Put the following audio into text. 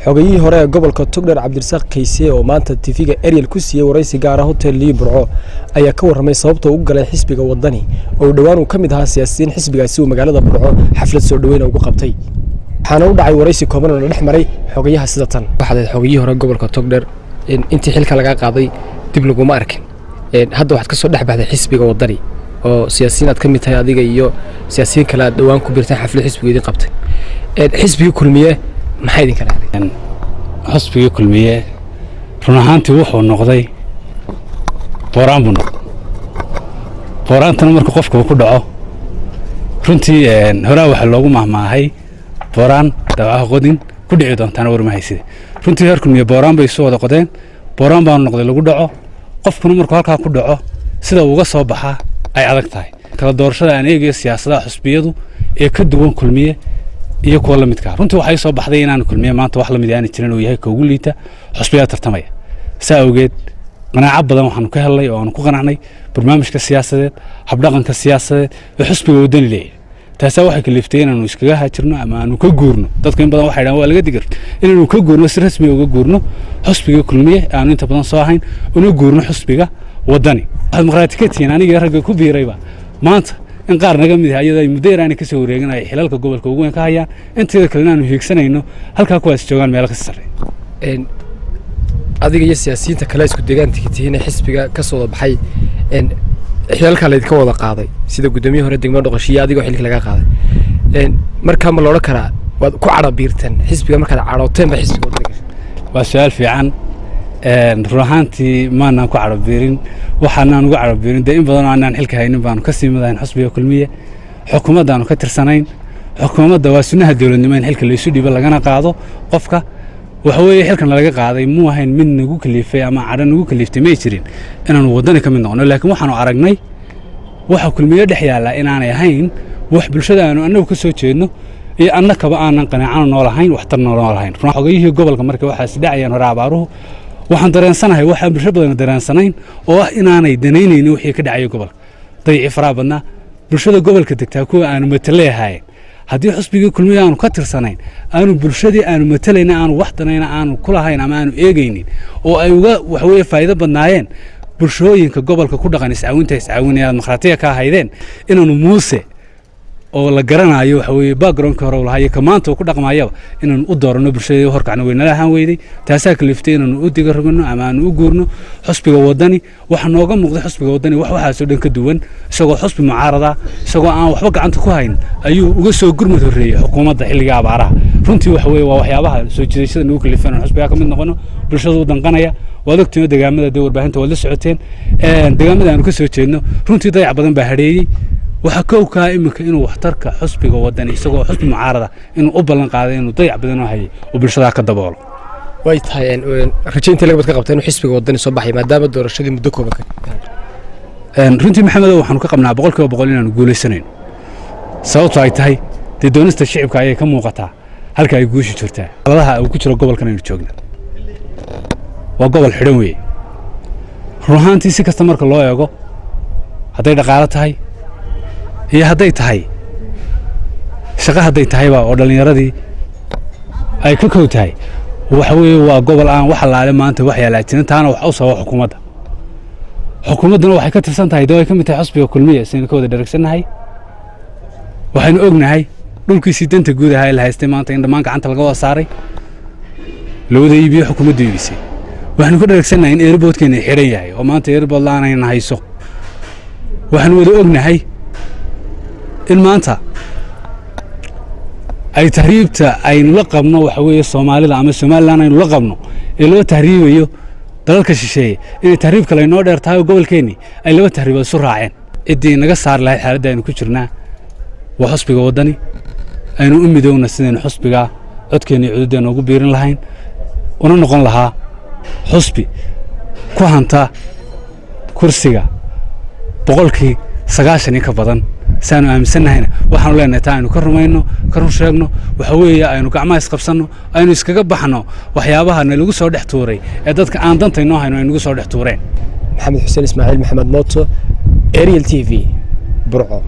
Xogayihii hore ee gobolka Togdheer, Cabdirasaaq Kayse, oo maanta TV-ga Ariel ku siiyey waraysi gaara Hotel Lii Burco, ayaa ka warramay sababta uu galay xisbiga Wadani, oo dhowaan uu ka mid ahaa siyaasiyiin xisbigaasi uu magaalada Burco xaflad soo dhaweyna ugu qabtay. Waxaana u dhacay waraysi kooban oo la dhex maray xogayaha sida tan. Waxaad ahayd xogayihii hore gobolka Togdheer, intii xilka lagaa qaaday dib laguma arkin. Hadda waxaad ka soo dhex baxday xisbiga Wadani oo siyaasiyiin aad ka mid tahay, adiga iyo siyaasiyiin kale aad dhowaan ku birteen xaflad xisbiga idin qabtay. Xisbigii Kulmiye maxaa idin kala helay? Xisbigii Kulmiye run ahaantii wuxuu noqday booraan buu noqday. Booraantana marka qofka uu ku dhaco, runtii horaa waxaa loogu mahmaahay: "Booraan dawacaha qodin ku dhici doontaana war ma hayside." Runtii reer Kulmiye booraan bay isu wada qodeen, booraan baanu noqday lagu dhaco. Qofkuna markuu halkaa ku dhaco, sida uga soo baxaa ay adag tahay. Kala doorashada aan eegayo siyaasadaha xusbiyadu ee ka duwan Kulmiye iyo kuwa la midkaa, runtii waxay soo baxday inaan Kulmiye maanta wax la mid aani jirin, uu yahay ka ugu liita xusbiyada tartamaya. Saa awgeed qanaaco badan waxaanu ka helnay oo aanu ku qanacnay barnaamijka siyaasadeed, habdhaqanka siyaasadeed ee xusbiga Wadani leeyahay. Taasaa waxay kaliftay inaanu iskaga haajirno ama aanu ka guurno. Dadku in badan waxay dhahan waa laga digar, inaanu ka guurno, si rasmi uga guurno xusbiga Kulmiye aanu inta badan soo ahayn, una guurno xusbiga Wadani. Waxaad markhaati ka tihiin anigii ragga ku biirayba maanta in qaar naga mid ah, iyadoo ay muddo yar aanay ka soo wareegin, ay xilalka gobolka ugu weyn ka hayaan, inteeda kalena aanu hiigsanayno halkaa kuwaas joogaan meelo ka sarreeya. Adiga iyo siyaasiyiinta kale isku deegaanka tihiin xisbiga ka soo wada baxay, xilalkaa laydinka wada qaaday, sida guddoomiye hore degmada Dhoqoshiyo adigoo xilka laga qaaday, markaa ma la odhan karaa waad ku cadho biirteen xisbiga, markaad cadhooteen ba xisbiga Wadani gashay? Waa su-aal fiican. Run ahaantii maanaan ku cadhobiirin. Waxaanaan ugu cadhobiirin, dee in badan oo aanaan xilka haynin baanu ka sii madahayn xusbiga Kulmiye, xukuumaddaanu ka tirsanayn. Xukuumadda waa sunnaha dowladnimo in xilka laysu dhiibo lagana qaado qofka. Waxa weeye, xilkan laga qaaday muu ahayn mid nagu kaliifay ama cadho nagu kaliiftay, may jirin inaanu Waddani ka mid noqono. Laakiin waxaanu aragnay waxa Kulmiye dhex yaalla inaanay ahayn wax bulshada aanu annagu ka soo jeedno iyo annakaba aanan qanaacano noo lahayn, waxtar noo lahayn. Xogayihii gobolka marka waxaas dhacayaan hore abaaruhu, waxaan dareensanahay waxaan bulsho badan dareensanayn, oo ah inaanay danaynaynin wixii ka dhacaya gobolka, dayici faraha badnaa bulshada gobolka degtaa, kuwa aanu matale ahaayeen. Haddii xusbigii Kulmiye aanu ka tirsanayn, aanu bulshadii aanu matalayna aanu wax danayna aanu ku lahayn ama aanu eegaynin, oo ay uga waxweeye faa'iido badnaayeen bulshooyinka gobolka ku dhaqan iscaawinta iscaawinaya aad markhaatiga ka ahaydeen, inaanu Muuse oo la garanayo waxa weeye backgroundka hore uu lahaa iyo ka maanta uu ku dhaqmayaba inaanu u dooranno, bulshadii horkacno, weynala ahaan weyday. Taasaa kaliftay inaanu u diga rogano ama aanu u guurno xusbiga Wadani. Waxa nooga muuqday xusbiga Wadani wax waxaasoo dhan ka duwan. Isagoo xusbi mucaarada, isagoo aan waxba gacanta ku hayn, ayuu uga soo gurmad horreeyey xukuumadda xilliga abaaraha. Runtii waxa weeye waa waxyaabaha soo jiidashada nagu kalifay inaan xusbigaa ka mid noqono. Bulshada u danqanaya waad ogtiin, deegaamada dee warbaahinta waad la socoteen. Deegaamada aanu ka soo jeedno runtii dayac badan baa hadheeyey. Waxaa kowkaa iminka inuu waxtarka xusbiga Wadani, isagoo xusbi mucaarada, inuu u ballan qaaday inuu dayac badan oo hayay oo bulshadaa ka daboolo. Way tahay rajayntii lagabad ka qabta inuu xisbiga Wadani soo baxay, maadaama doorashadii muddo kooban ka Runtii Maxamedow, waxaanu ka qabnaa 100% inaanu guulaysanayno. Sababto ay tahay, dee doonista shicibka ayay ka muuqataa halka ay guushu jirtaa. Aladaha uu ku jiro gobolkan aynu joogna waa gobol xidhan weeye. Run ahaantii si kasta marka loo eego, hadday dhaqaalo tahay iyo hadday tahay shaqo, hadday tahayba oo dhallinyaradii ay ka kow tahay, waxa weeye waa gobol aan wax allaale maanta wax yaalaa jirin. Taana wax u sababa xukuumadda. Xukuumadduna waxay ka tirsan tahay, dee way ka mid tahay xusbiga Kulmiye, saynu ka wada dheragsannahay. Waxaynu ognahay dhulkiisii danta guud ahaa ee la haystay maanta in dhammaan gacanta laga wada saaray, la wada iibiyo, xukuumaddu iibisay. Waxaynu ka dheragsannahay in airportkeena xidhan yahay oo maanta airport la'aanayna hayso. Waxaanu wada ognahay in maanta ay tahriibta aynu la qabno, waxa weeye Soomaalida ama Somaliland aynu la qabno ee loo tahriibayo dalalka shisheeye, inay tahriib kale inoo dheer tahay oo gobolkeennii ay laba tahriibood isu raaceen. Ciddii naga saari lahayd xaaladda aynu ku jirnaa waa xusbiga Waddani. Aynu u midowna sidaynu xusbigaa codkeenna iyo cududeenna ugu biirin lahayn, una noqon lahaa xusbi ku hanta kursiga 90% in ka badan saanu aaminsannahayna. Waxaanu leenahay taa aynu ka rumayno, ka run sheegno, waxa weeye aynu gacmaha isqabsanno, aynu iskaga baxno waxyaabaha nalagu soo dhex tuuray ee dadka aan danta inoo hayno ay nagu soo dhex tuureen. Maxamed Xuseen Ismaaciil, Maxamed Mooto, Ariel TV, Burco.